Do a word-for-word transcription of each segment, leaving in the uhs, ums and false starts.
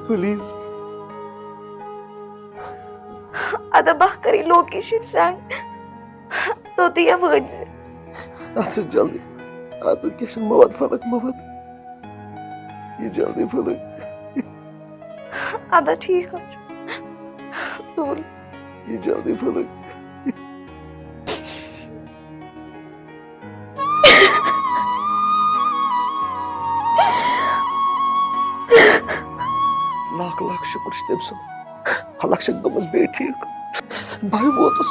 Please. ادا بہٕ کرے لوکیشن سینڈ، توٚتٕے وٲتۍ زِ۔ اژھ جلدی، اژھ کیٛاہ چھُنہٕ موت فلک موت۔ یہِ جلدی فلک۔ ادا ٹھیک حظ چھُ۔ تُل۔ یہِ جلدی فلک۔ لاکھ لاکھ شُکُر چھُ تٔمۍ سُنٛد، فلک چھِ گٔمٕژ بیٚیہِ ٹھیٖک۔ بہٕ ووتُس۔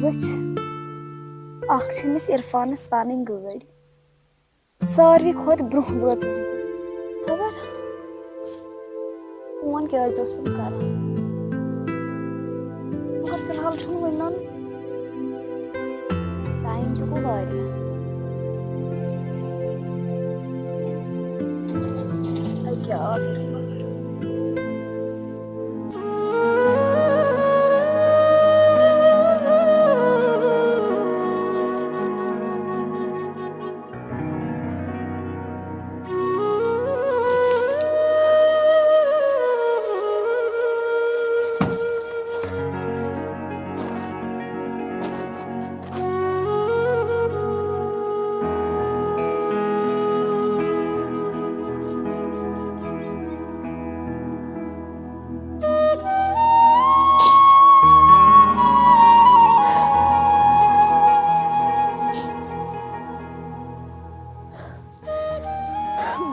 وٕچھ، اکھ چھِ أمِس عرفانس پنٕنۍ گٲڑۍ، ساروی کھۄتہٕ برونٛہہ وٲژٕس بہٕ۔ خبر فون کیٛازِ اوسُم کران؟ مگر فی الحال چھُنہٕ وٕنہِ نوٚن۔ ٹایم تہِ گوٚو واریاہ۔ أکیٛاہ آو عرفان۔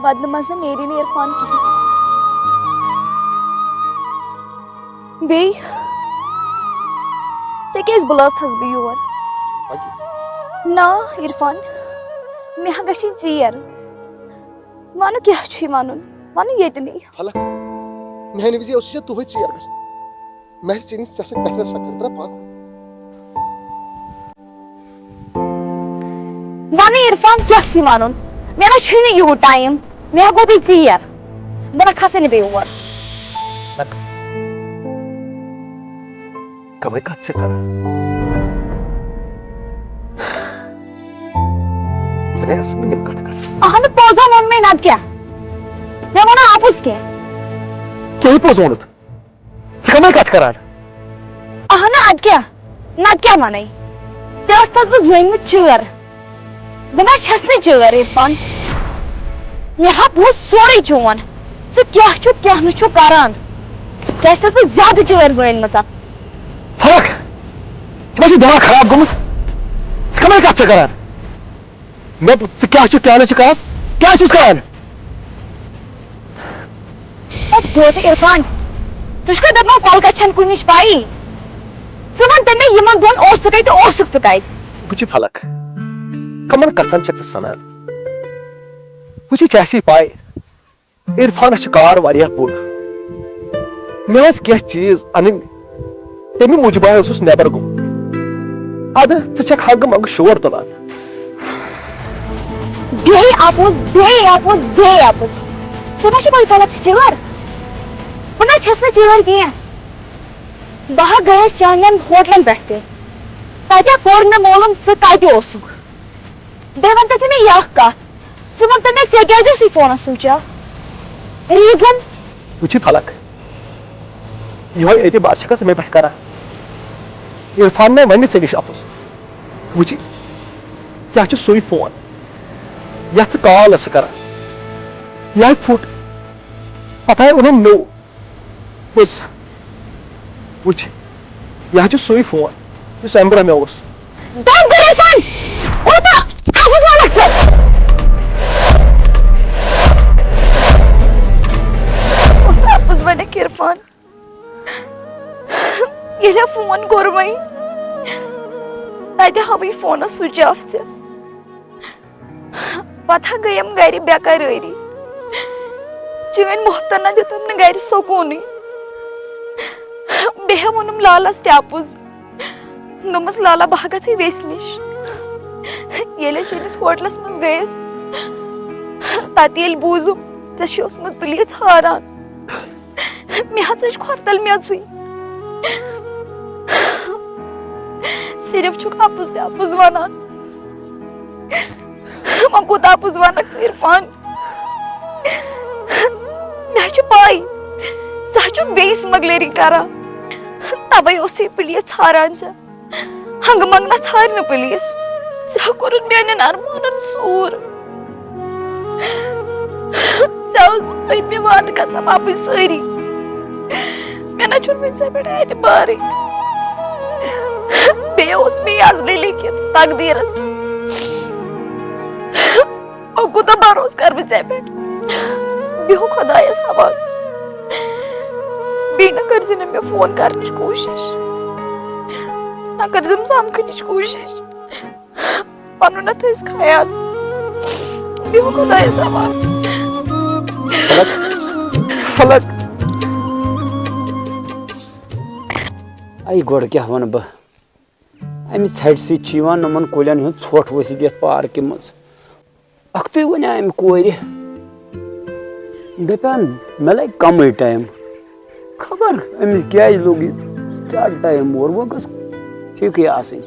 بدنہٕ منٛز نہٕ نیری نہٕ عرفان کِہیٖنۍ۔ بیٚیہِ ژےٚ کیٛازِ بُلاوتھس بہٕ یور؟ اَدٕ؟ نا عرفان، مےٚ ہا گژھِ ژیر۔ وَنہٕ کیٛاہ چھُے وَنُن؟ وَنہٕ ییٚتہِ نٕے۔ فلک، میٛانہِ وِزِ اوسُے ژےٚ دۄہَے ژیر گژھان۔ مےٚ آسہِ ژےٚ نِش ژےٚ سۭتۍ نفرت سان کَرُن، ترٛاو پَتھ۔ وَنہٕ عرفان کیٛاہ چھُے وَنُن؟ مےٚ نہ چھُے نہٕ یوٗت ٹایم۔ مےٚ ہا گوٚو بیٚیہِ ژیر۔ بہٕ نہ کھسے نہٕ بیٚیہِ اور۔ فلک، کمٕے کتھ چھِ کران؟ ژٕ گٔیَس مےٚ یِم کتھٕ کران۔ اہنُو، پوٚز ہا ووٚن مےٚ، نتہٕ کیٛاہ؟ مےٚ ووٚن اَپُز کینٛہہ۔ کیٛاہ پوٚز ووٚنُتھ؟ ژٕ کمٕے کتھٕ کران؟ اہنُو، ادٕ کیٛاہ؟ نتہٕ کیٛاہ ونے؟ ژےٚ ٲسۍ تس بہٕ زٲنمٕژ چٲر۔ بہٕ نہ چھَس نہٕ چٲر، عرفان۔ مےٚ ہا بوٗز سورُے چون۔ ژٕ کیٛاہ چھُکھ، کیٛاہ نہٕ چھُکھ کران۔ ژےٚ ٲسۍ تس بہٕ زیادٕ چٲر زٲنمٕژ۔ فلک، ژےٚ ما چھُے دٮ۪ماغ خراب گوٚمُت؟ ژٕ کمٕے کتھ چھےٚ کران؟ مےٚ، ژٕ کیٛاہ چھُکھ، کیٛاہ نہٕ چھُکھ کران؟ کیٛاہ چھُس کران؟ اے، بہٕ تہٕ عرفان، ژٕ چھُکھا دَپان کۄلہٕ گژھِ چھَنہٕ کُنِچ پَیی؟ ژٕ وَن تہٕ مےٚ، یِمَن دۄن اوس ژٕ کَتہِ، اوسُکھ ژٕ کَتہِ؟ وٕچھ یہِ فلک، کَمَن کَتھَن چھَکھ ژٕ سَنان؟ وٕچھ یہِ، ژےٚ آسی پَے، عرفانَس چھُ کار واریاہ بوٚڑ۔ مےٚ ٲسۍ کینٛہہ چیٖز اَنٕنۍ، تَمہِ موٗجوٗب آے اوسُس نٮ۪بر گوٚمُت۔ اَدٕ ژٕ چھَکھ ہنٛگہٕ منٛگہٕ شور تُلان۔ بیٚیہِ اَپُز، بیٚیہِ اَپُز، بیٚیہِ اَپُز۔ ژےٚ ما چھِ پَے فلک چھِ چٲر؟ بہٕ نہ چھَس نہٕ چٲر کینٛہہ۔ بہٕ ہا گٔیَس چانٮ۪ن ہوٹلَن پٮ۪ٹھ تہِ۔ تَتہِ ہا کوٚر مےٚ معلوٗم ژٕ کَتہِ اوسُکھ۔ بیٚیہِ وَن تہٕ ژٕ مےٚ یہِ اَکھ کَتھ۔ ژٕ وَن تہٕ مےٚ، ژےٚ کیٛازِ اوسُے فونَس سُچ آف؟ ریٖزَن؟ وٕچھ یہِ فلک، یِہوٚے اعتبار چھَکھا ژٕ مےٚ پٮ۪ٹھ کران؟ عرفان نے وَنہِ ژےٚ نِش اَپُز۔ وٕچھ یہِ، کیٛاہ چھُ سُے فون یَتھ ژٕ کال ٲسٕکھ کران؟ یہِ ہاے پھُٹ، پَتہٕ ہاے اوٚنُم نوٚو۔ بس، وٕچھ، یہِ ہا چھُ سُے فون، یُس اَمہِ برٛونٛہہ مےٚ اوس۔ دم کٔرِتھ وۄنۍ! کوٗتاہ اَپُز وَنَکھ ژٕ؟ کوٗتاہ اَپُز وَنَکھ عرفان؟ ییٚلہِ فون کوٚر وۄنۍ، تَتہِ ہاوٕے فونَس سُچ آف ژےٚ۔ پتہٕ ہا گٔیم گرِ بے قرٲری۔ چٲنۍ محبتن نہ دیُتم نہٕ گرِ سکوٗنٕے۔ بیٚیہِ ہا ووٚنُم لالس تہِ اَپُز۔ دوٚپمس، "لالا، بہٕ ہا گژھٕ ویسہِ نِش۔" ییٚلہِ أسۍ چٲنِس ہوٹلس منٛز گٔیس، تتہِ ییٚلہِ بوٗزُم، ژےٚ چھُے اوسمُت پُلیٖس ژھاران۔ مےٚ ہا ژٔج کھۄر تل میٚژٕے۔ صرف چھُکھ اَپُز تہٕ اَپُز وَنان۔ وۄنۍ کوٗتاہ پوٚز وَنَکھ ژٕ عرفان؟ مےٚ چھُ پَے، ژٕ ہا چھُکھ بیٚیہِ سمگلری کران۔ تَوَے اوس یہِ پُلیٖس ژھاران ژےٚ۔ ہنگہٕ منگہٕ نہ ژھارِ نہٕ پُلیٖس۔ ژےٚ ہا کوٚرُتھ میٛانٮ۪ن ارمانن سوٗر۔ ژےٚ ہا أنۍ مےٚ وعدٕ قسم اَپٕز سٲری۔ مےٚ نہ چھُنہٕ وۄنۍ ژےٚ پٮ۪ٹھ اعتبارٕے۔ بیٚیہِ اوس مےٚ یہِ ازلہِ لیکھِتھ تقدیٖرس۔ وۄنۍ کوٗتاہ بھروسہٕ کَرٕ بہٕ ژےٚ پٮ۪ٹھ؟ بیٚہو خۄدایَس حوالہٕ۔ بیٚیہِ نہ کٔرزِ نہٕ مےٚ فون کرنٕچ کوٗشِش، نہ کٔرزِم سَمکھنٕچ کوٗشِش۔ پَنُن نہ تھٲیِس خیال۔ بیٚہو خۄدایَس حوالہٕ۔ فلک، فلک۔ اَے گۄڈٕ کیٛاہ وَنہٕ بہٕ؟ اَمہِ ژھٹہِ سۭتۍ چھِ یِوان یِمَن کُلٮ۪ن ہُنٛد ژھۄٹھ ؤسِتھ یَتھ پارکہِ منٛز۔ اَکھتُے وَنیٛا أمۍ کورِ، دَپان، مےٚ لَگہِ کَمٕے ٹایم۔ خبر أمِس کیٛازِ لوٚگ یہِ زیادٕ ٹایم اور، وۄنۍ گٔژھ ٹھیٖکٕے آسٕنۍ۔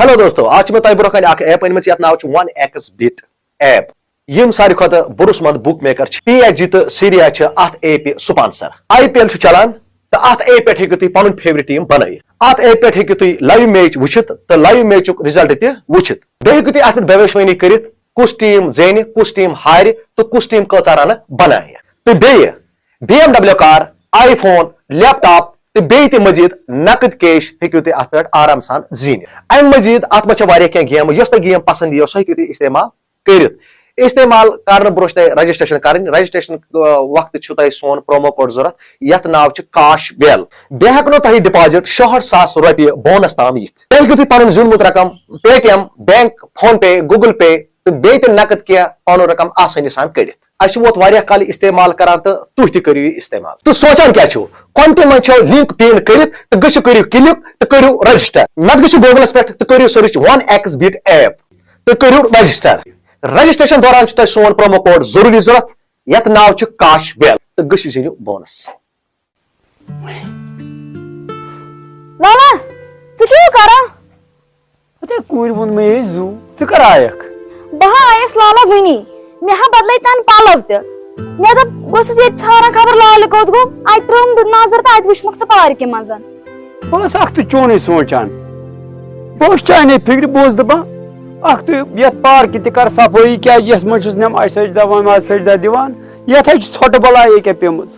ہیلو دوستو، آز چھِ مےٚ تۄہہِ برونٛہہ کَنہِ اَکھ ایپ أنمٕژ، یَتھ ناو چھُ ون ایکس بیٹ ایپ۔ یِم ساروی کھۄتہٕ بھروسہٕ مند بُک میکر چھِ۔ پی ایس جی تہٕ سیریا چھِ اَتھ ایپہِ سپانسر۔ آئی پی ایل چھُ چلان تہٕ اَتھ ایپ پٮ۪ٹھ ہیٚکِو تُہۍ پنُن فیورٹ ٹیٖم بنٲیِتھ۔ اَتھ ایپ پٮ۪ٹھ ہیٚکِو تُہۍ لایو میچ وٕچھِتھ تہٕ لایو میچُک رِزلٹ تہِ وٕچھِتھ۔ بیٚیہِ ہیٚکِو تُہۍ اَتھ پٮ۪ٹھ بھوشوانی کٔرِتھ، کُس ٹیٖم زینہِ، کُس ٹیٖم ہارِ تہٕ کُس ٹیٖم کۭژاہ رنہٕ بنایہِ۔ تہٕ بیٚیہِ B M W car, iPhone, laptop تہٕ بیٚیہِ تہِ مزید نقد کیش ہیٚکِو تُہۍ اَتھ پٮ۪ٹھ آرام سان زیٖنِتھ۔ اَمہِ مزید اَتھ منٛز چھِ واریاہ کینٛہہ گیمہٕ، یۄس تۄہہِ گیم پسند یِیو، سۄ ہیٚکِو تُہۍ استعمال کٔرِتھ۔ استعمال کرنہٕ برونٛہہ چھِ تۄہہِ رجسٹریشن کرٕنۍ۔ رجسٹریشن، آ، وقتہٕ چھُ تۄہہِ سون پرومو کوڈ ضروٗرت، یتھ ناو چھُ کاش ویل۔ بیٚیہِ ہٮ۪کنو تۄہہِ ڈپازٹ شُہٲٹھ ساس رۄپیہِ بونس تام یِتھ۔ تُہۍ ہیٚکِو تُہۍ پنُن زیوٗنمُت رقم پے ٹی ایم، بینک، فون پے، گوگل پے تہٕ بیٚیہِ تہِ نقد کینٛہہ پنُن رقم آسٲنی سان کٔڑِتھ۔ اَسہِ ووت واریاہ کالہِ استعمال کران تہٕ تُہۍ تہِ کٔرِو یہِ استعمال۔ تہٕ سونٛچان کیٛاہ چھِو؟ کومنٹہِ منٛز چھو لنک پن کٔرِتھ تہٕ گٔژھِو کٔرِو کلک تہٕ کٔرِو رجسٹر۔ نتہٕ گٔژھِو گوگلس پٮ۪ٹھ تہٕ کٔرِو سٔرٕچ ون ایکس بیٹ ایپ۔ تہٕ کٔرِو رجسٹر۔ رجسٹریشن دوران چھُ تۄہہِ سون پرومو کوڈ ضروٗری ضروٗرت، یتھ ناو چھُ کاش ویل، تہٕ گٔژھِو زیٖنِو بونس۔ لالا، ژٕ کیٛاہ کران؟ ہتے کوٗرِ ووٚن مےٚ یے زُو، ژٕ کر آیکھ؟ بہٕ ہا آیس لالا وُنی، مےٚ ہا بدلے تن پلو تہِ۔ مےٚ دوٚپ، بہٕ ٲسٕس ییٚتہِ ژھانڈان خبر لالہِ کوٚت گوٚو، اتہِ ترٲوٕم دُ-، نظر تہٕ اتہِ وُچھمکھ ژٕ پارکہِ منٛز۔ بہٕ اوسُس اکھ تہٕ چونُے سونٛچان۔ بہٕ اوسُس چانے فِکرِ، بہٕ اوسُس دَپان، اکھ تہٕ یَتھ پارکہِ تہِ کَر صفٲیی، کیٛازِ یَتھ منٛز چھُس نٮ۪ماز سجدہ وٮ۪ماز سجدہ دِوان، یَتھ حظ چھِ ژھۄٹہٕ بَلاے ییٚکیٛاہ پیٚمٕژ۔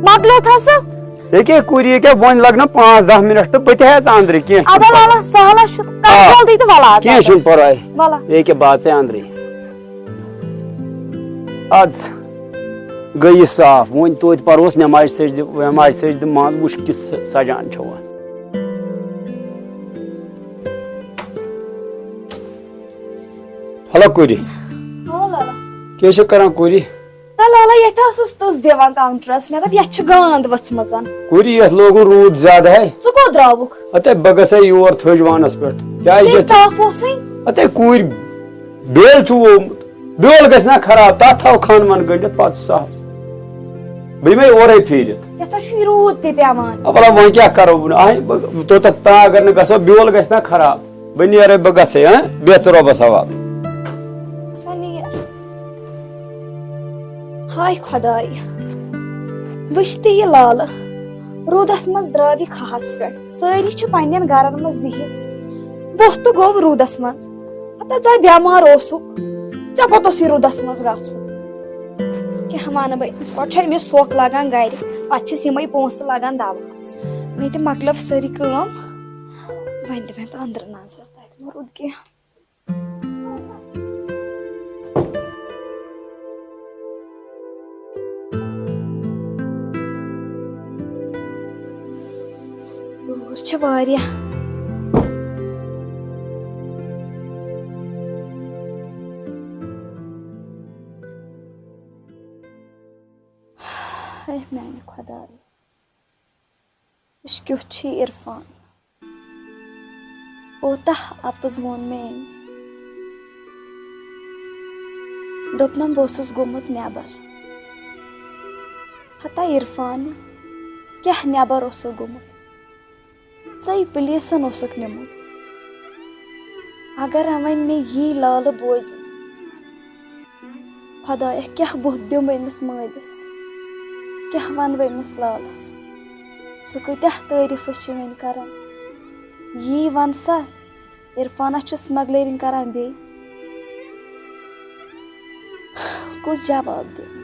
مۄکلیو تھا سُہ؟ ییٚکیٛاہ کُرِ، ییٚکیٛاہ وۄنۍ لَگنہ پانٛژھ دَہ مِنَٹ تہٕ بہٕ تہِ ہٮ۪ژٕ أنٛدرٕ کینٛہہ چھُنہٕ اَدٕ پَرواے۔ لَلہ، سہلہ چھُ، کَر آ۔ جلدی تہٕ وَلہٕ آ، کینٛہہ ژٕ۔ چھُنہٕ پَرواے۔ وَلہٕ۔ ییٚکیٛاہ بہٕ اژے أنٛدرٕے۔ اَدٕ سا۔ گٔے یہِ صاف۔ وۄنۍ توتہِ پروس نٮ۪مازِ سجدِ، وٮ۪مازِ سجدِ منٛز وٕچھ کِژھ س-، سجان چھِ وۄنۍ۔ ہلو کُری۔ ہاں لالا۔ کیٛاہ چھِ کران کُری؟ نہ لالا، ییٚتہِ ٲسٕس تٕژھ دِوان کاونٹرس۔ مےٚ دوٚپ، یَتھ چھِ گانٛد ؤژھمٕژ۔ کُری، یَتھ لوگُن روٗد زیادٕ ہے۔ ژٕ کوٚت درٛاوُکھ؟ ہتے بہٕ گژھے یور تھٔج وانس پٮ۪ٹھ۔ کیٛازِ ژےٚ ییٚتہِ تاپھ اوسُے؟ ہتے کُرۍ، بیول چھُ وومُت۔ بیول گژھِ نا خراب، تتھ تھاو کھن ون گٔنڈِتھ، پتہٕ چھُ سہل۔ بہٕ یِمے اورے پھیٖرِتھ۔ یتھ ہا چھُ یہِ روٗد تہِ پٮ۪وان۔ اَ، وَلہٕ وۄنۍ کیٛاہ کرو؟ آے، بہٕ، توٚتتھ تام اگر نہٕ گژھو، بیول گژھِ نا خراب۔ بہٕ نیرے، بہٕ گژھے، ہاں؟ بیٚہہ ژٕ رۄبس حوالہٕ۔ سا نیر۔ ہاے خۄداے، وٕچھ تہِ یہِ لالہٕ۔ روٗدس منٛز درٛاو یہِ کھہس پٮ۪ٹھ۔ سٲری چھِ پننٮ۪ن گرن منٛز بِہِتھ۔ ووٚتھ تہٕ گوٚو روٗدس منٛز۔ ہتا ژٕ بٮ۪مار اوسُکھ، ژےٚ کوٚت اوسُے روٗدس منٛز گژھُن؟ کیٛاہ وَنہٕ بہٕ أمِس، گۄڈٕ چھُ أمِس سۄکھ لگان گرِ، پتہٕ چھِس یِمے پونٛسہٕ لگان دوہَس۔ مےٚ تہِ مۄکلیو سٲرٕے کٲم، وۄنۍ دِمے بہٕ أنٛدرٕ نظر، تَتہِ ما روٗد کینٛہہ۔ بٲر چھِ واریاہ۔ ہے میانہِ خۄدایہِ، یہِ کیُتھ چھُ عرفان؟ کوتاہ اَپُز ووٚن مےٚ أمۍ۔ دوٚپنَم، بہٕ اوسُس گوٚمُت نٮ۪بر۔ ہتا عرفانہِ کیٛاہ نٮ۪بر اوسُکھ گوٚمُت؟ ژَے پُلیٖسَن اوسُکھ نیوٗمُت۔ اگر وۄنۍ مےٚ یی لالہٕ بوزِ، خۄدایا، کیٛاہ بُتھ دِمہٕ بہٕ أمِس مٲلِس؟ کیٛاہ وَنہٕ بہٕ أمِس لالَس؟ سُہ کۭتیٛاہ تعٲریٖفہٕ چھِ وۄنۍ کَران۔ یی وَن سا، عرفانَس چھُ smuggling کَران بیٚیہِ۔ کُس جواب دِمہٕ؟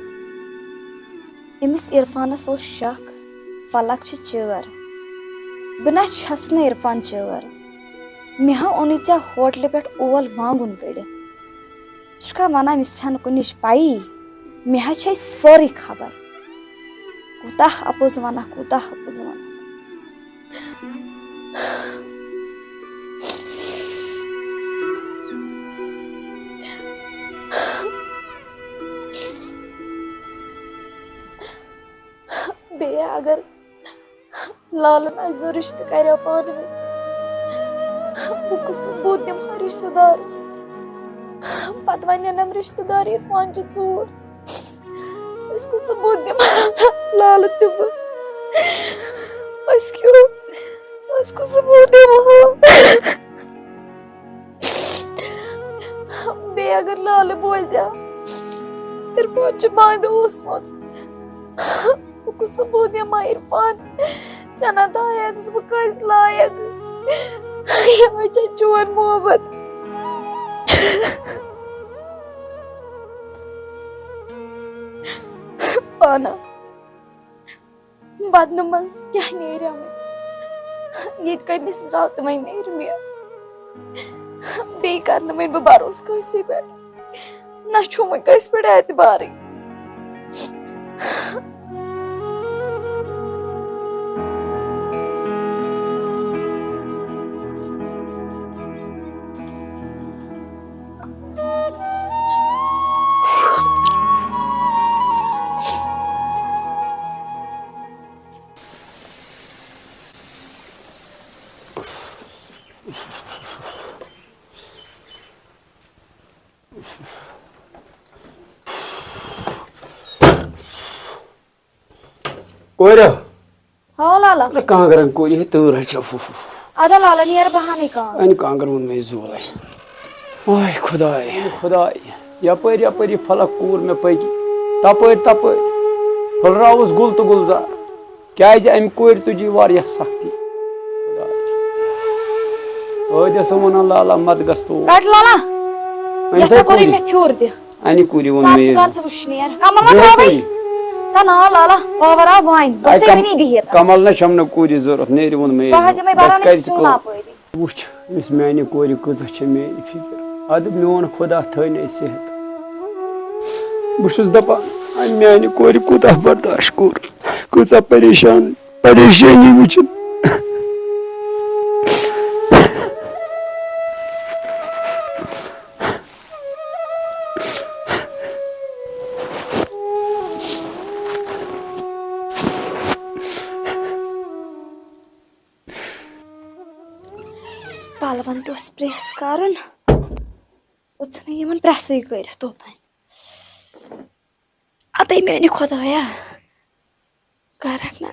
أمِس عرفانَس اوس شک، فلک چھِ چٲر۔ بہٕ نہ چھَس نہٕ عرفان چٲر۔ مےٚ ہا اوٚنُے ژےٚ ہوٹلہٕ پٮ۪ٹھ اول وانگُن کٔڑِتھ۔ ژٕ چھُکھا وَنان، أمِس چھَنہٕ کُنِچ پَیی؟ مےٚ ہا چھےٚ سٲرٕے خبر۔ کوٗتاہ اَپُز وَنَکھ، کوٗتاہ اَپُز وَنَکھ۔ بیٚیہِ اگر لالَن اَسہِ زٕ رِشتہٕ کَریو پانہٕ ؤنۍ، بہٕ کُس بُتھ دِمہٕ ہا رِشتہٕ دار؟ پَتہٕ وَنن یِم رِشتہٕ دار، عرفان چھُ ژوٗر۔ أسۍ کُس بُتھ دِمہٕ ہا لالہٕ تہٕ بہٕ؟ أسۍ کیُتھ، أسۍ کُس بُتھ دِمہٕ ہا؟ بیٚیہِ اگر لالہٕ بوزِ ہا، عرفان چھُ بنٛد اوسمُت۔ بہٕ کُس بُتھ دِمہٕ ہا عرفان؟ ژےٚ نہ تھایَس بہٕ کٲنٛسہِ لایق۔ یِہوٚے چھےٚ چون محبت۔ پانہ۔ بدنہٕ منٛز کیٛاہ نیرِ وۄنۍ؟ ییٚتہِ کٔمِس درٛاو تہٕ وۄنۍ نیرِ مےٚ۔ بیٚیہِ کرٕ نہٕ وۄنۍ بہٕ بروسہٕ کٲنٛسے پٮ۪ٹھ۔ نہ چھُم وۄنۍ کٲنٛسہِ پٮ۪ٹھ اعتبارٕے۔ کورِ۔ ہاو لالا۔ اَدٕ کانٛگرَن کورِ ہے تۭر حظ چھےٚ۔ اَدٕ لالا نیر بہانٕے کانٛگٕر۔ اَنہِ کانٛگٕر ووٚن مےٚ زولَے۔ آے خۄداے، خۄداے۔ یَپٲرۍ یَپٲرۍ یہِ فلک کوٗر مےٚ پٔکۍ۔ تَپٲرۍ تَپٲرۍ۔ پھٔلراوُس گُل تہٕ گُلزار۔ کیٛازِ اَمہِ کورِ تُجی واریاہ سختی۔ خۄداے۔ ٲدۍ ٲسٕم وَنان لالا مَت گژھ تور۔ کَٹ لالا۔ وۄنۍ یَتھ تۄہہِ ہا کوٚرُے کوٗرِ۔ مےٚ پھیُر تہِ۔ اَنہِ کوٗرِ ووٚن ژٕ مےٚ کر یہِ۔ ژٕ وٕچھ نیر۔ کمل ما بِہِو ترٛاوَے؟ کوٗرِ۔ تہ نا لالا، پاور آو وۄنۍ۔ بہٕ اَے چھسے کم-، وٕنی بِہِتھ۔ کمل نہ چھَم نہٕ کوٗرِ ضوٚرَتھ، نیرِ ووٚن مےٚ یہِ۔ بہٕ ہا دِمے بس بَران کَتہِ سیُن کو-، اَپٲری۔ وٕچھ، أمِس میٛانہِ کورِ کۭژاہ چھےٚ میٛانہِ فِکر۔ اَدٕ میون خۄدا تھٲینَے صحت۔ بہٕ چھُس دَپان، اَمہِ میٛانہِ کورِ کوٗتاہ برداش کوٚر، کۭژاہ پریشان، پریشٲنی وٕچھِتھ۔ پلون تہِ اوس پریس کرُن، وۄنۍ ژھٕنٕے یِمن پریسٕے کٔرِتھ توٚتام۔ اَدَے میٛانہِ خۄدایا، کَرَکھ نہ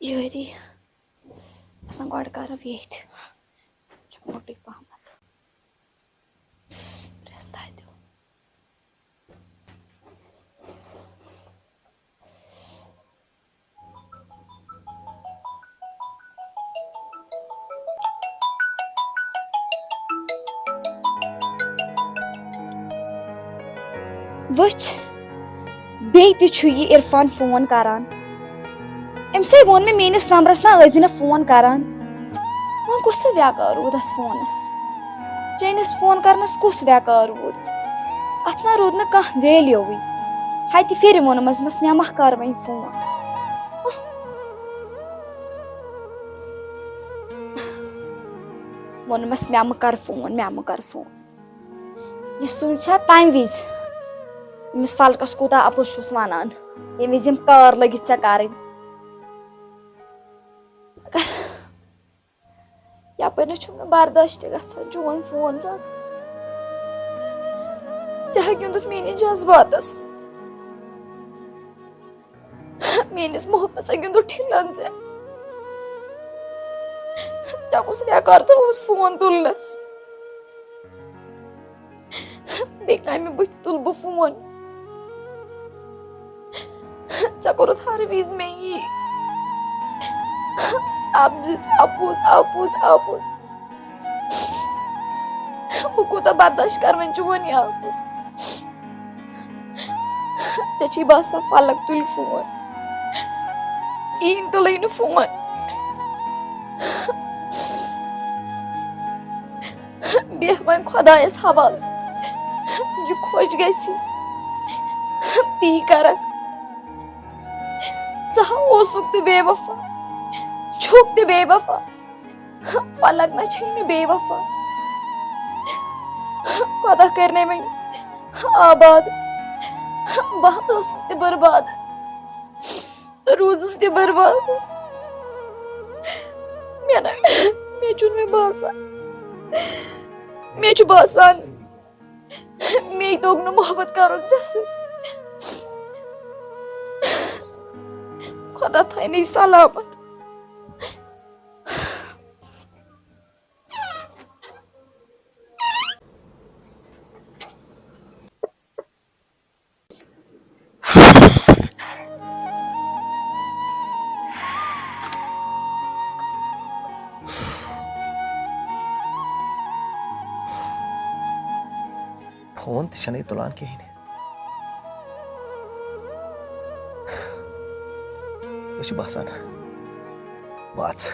یٲری۔ باسان گۄڈٕ کَرو ییٚتھۍ۔ چھُ موٚٹُے پَہمَتھ۔ پرٛٮ۪س تھایہِ دیُن۔ وٕچھ، بیٚیہِ تہِ چھُ یہِ عرفان فون کران۔ أمۍ سٕے ووٚن مےٚ، میٲنِس نمبرس نہ ٲسۍ زِ نہٕ فون کران۔ وۄنۍ کُس سُہ ویکار روٗد اتھ فونس؟ چٲنِس فون کرنس کُس ویکار روٗد؟ اتھ نہ روٗد نہٕ کانٛہہ ویلیوٕے۔ ہتہِ پھرِ ووٚنمس، مس مےٚ مہ کر وۄنۍ فون۔ ووٚنمس، مےٚ مہ کر فون، مےٚ مہ کر فون۔ یہِ سونٛچ چھا تَمہِ وِزِ، أمِس فلکس کوٗتاہ اَپُز چھُس وَنان، ییٚمہِ وِزِ یِم کار لٔگِتھ ژےٚ کَرٕنۍ؟ یَپٲرۍ نہ چھُم نہٕ برداش تہِ گژھان چون فون ژَٹُن۔ ژےٚ ہا گیُنٛدُتھ میٛٲنِس جذباتس۔ میٲنِس محبتس گِنٛدُن ٹھِلن ژےٚ۔ ژےٚ کُس ویکار تھووُتھ فون تُلنس؟ بیٚیہِ کامہِ بٕتھِ تُلہٕ بہٕ فون۔ ژےٚ کوٚرُتھ ہر وِزِ مےٚ یی۔ اَپزِس اَپُز، اَپُز، اَپُز۔ بہٕ کوٗتاہ برداشت کَرٕ وۄنۍ چون یہِ اَپُز؟ ژےٚ چھی باسان فلک تُلہِ فون؟ یی نہٕ، تُلٕے نہٕ فون۔ بیٚہہ وۄنۍ خۄدایَس حوالہٕ، یہِ خۄش گژھِ، تی کَرَکھ۔ ژٕ ہا اوسُکھ تہِ بے وفا، چھُکھ تہِ بے وفا۔ فلک نہ چھے نہٕ بے وفا۔ خۄدا کَرِ نے وۄنۍ آباد۔ بہٕ ہا ٲسٕس تہِ برباد، روٗزٕس تہِ برباد۔ مےٚ نہ، مےٚ چھُنہٕ وۄنۍ باسان، مےٚ چھُ باسان، مے توٚگ نہٕ محبت کَرُن ژےٚ سۭتۍ۔ خۄدا تھاینَے سلامت۔ فون تہِ چھَنہٕ یہِ تُلان کِہیٖنۍ۔ مےٚ چھُ باسان، بہٕ اَژٕ۔